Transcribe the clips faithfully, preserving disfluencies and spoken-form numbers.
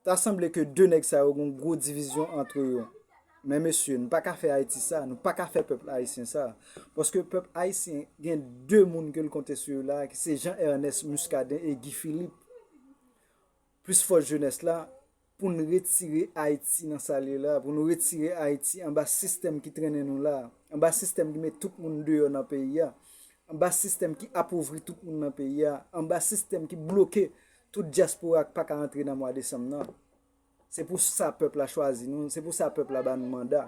Ta sanble ke de nèg sa yo gon gwo divizyon antre yo. Men mesye, nou pa ka fè Ayiti sa, nou pa ka fè pèp ayisyen sa. Paske pèp ayisyen gen de moun ke l konte sou yo la, ki se Jean Ernest Muscadin e Guy Philippe. Plis fòs jenès la, pou n retire Ayiti nan sa l ye la, pou nou retire Ayiti anba sistèm ki trennen nou la, anba sistèm ki met tout moun deyò nan peyi a, anba sistèm ki apovri tout moun nan peyi a, anba sistèm ki bloke tout dyaspora k pa ka antre nan mwa desanm nan. Se pou sa pèp la chwazi nou, se pou sa pèp la ba nou manda.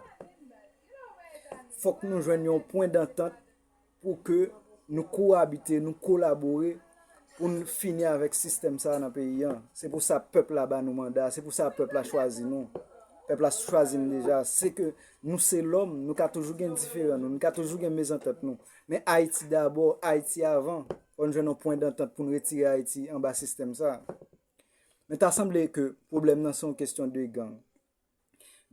Fòk nou jwenn yon pwen dantant pou ke nou kowabite, nou kolabore, pou n fini avèk sistèm sa a nan peyi an. Se pou sa pèp la ba nou manda, se pou sa pèp la chwazi nou. Pèp la chwazi n deja. Se ke nou se lòm, nou ka toujou gen diferan nou, nou ka toujou gen mezantant nou. Men Ayiti dabò, Ayiti avan. Fò n jwenn yon pwen dantant pou n retire Ayiti anba sistèm sa a. Men ta sanble ke pwoblèm nan se yon kesyon de gang.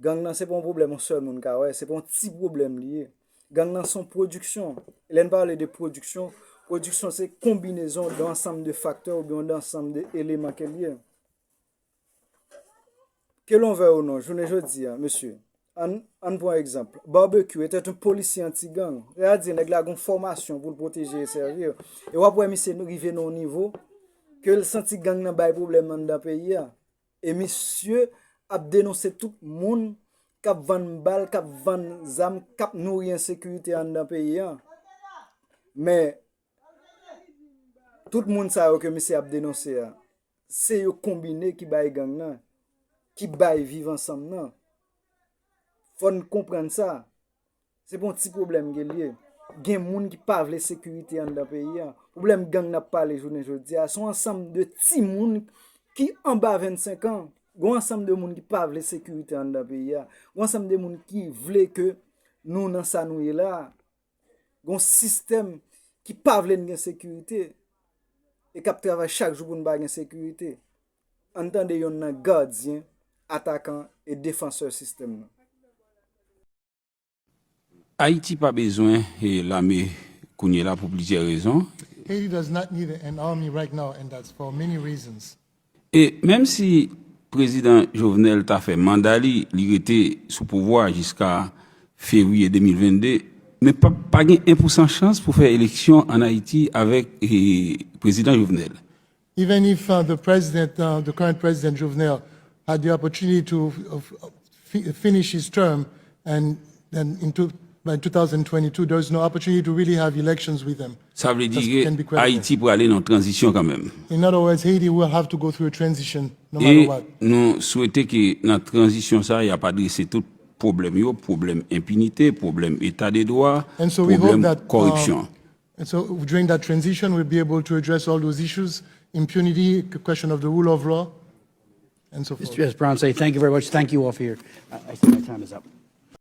Gang nan se pa yon pwoblèm yon sèl moun ka wè, se pa yon ti pwoblèm li ye. Gang nan se yon pwodiksyon. E lè n pale de pwodiksyon, pwodiksyon se konbinezon de yon ansanm de faktè oubyen yon ansanm de eleman ke l ye. Que l'on veuille ou non, jounen jodi a, mesye, ann, ann pran egzanp. Barbecue était un policier anti-gang. Sètadi, nèg la gon fòmasyon pou l pwoteje e sèvi. E w ap wè misye rive nan yon nivo ke l santi gang nan bay pwoblèm anndan peyi a. E misye ap denonse tout moun k ap vann bal, k ap vann zam, k ap nouri ensekirite anndan peyi a. Men, tout moun sa yo ke misye ap denonse a, se yo konbine ki bay gang nan, ki bay viv ansanm nan. Fò n konprann sa. Se pa yon ti pwoblèm ke l ye. Gen moun ki pa vle sekirite anndan peyi a. Pwoblèm gang n ap pale jounen jodi a, se yon ansanm de timoun ki anba vennsenk an. Gen yon ansanm de moun ki pa vle sekirite anndan peyi a. Gen yon ansanm de moun ki vle ke nou nan sa nou ye la a. Gen yon sistèm ki pa vle n gen sekirite e k ap travay chak jou pou n pa gen sekirite. Ann tande yonn nan gadyen, atakan e defansè sistèm nan. Ayiti pa bezwen e lame kounye la pou plizyè rezon. Haiti does not need an army right now, and that's for many reasons. E menm si Prezidan Jovenel ta fè manda li, li rete sou pouvwa jiska fevriye de mil vennde, men pa, pa gen en pou san chans pou fè eleksyon ann Ayiti avèk e, Prezidan Jovenel. Even if uh, the president, uh, the current president Jovenel, had the opportunity to uh, fi- finish his term and then in two, by two thousand twenty-two, there is no opportunity to really have elections with him. Sa vle di ke Ayiti prale nan tranzisyon kanmenm. In other words, Haiti will have to go through a transition no matter what. E nou swete ke nan tranzisyon sa, y ap adrese tout pwoblèm yo, pwoblèm enpinite, pwoblèm eta de dwa, And so we hope pwoblèm that uh, koripsyon. and so during that transition, we'll be able to address all those issues, impunity, the question of the rule of law, and so forth. Mister Brown say thank you very much. Thank you all for your. I, I see my time is up.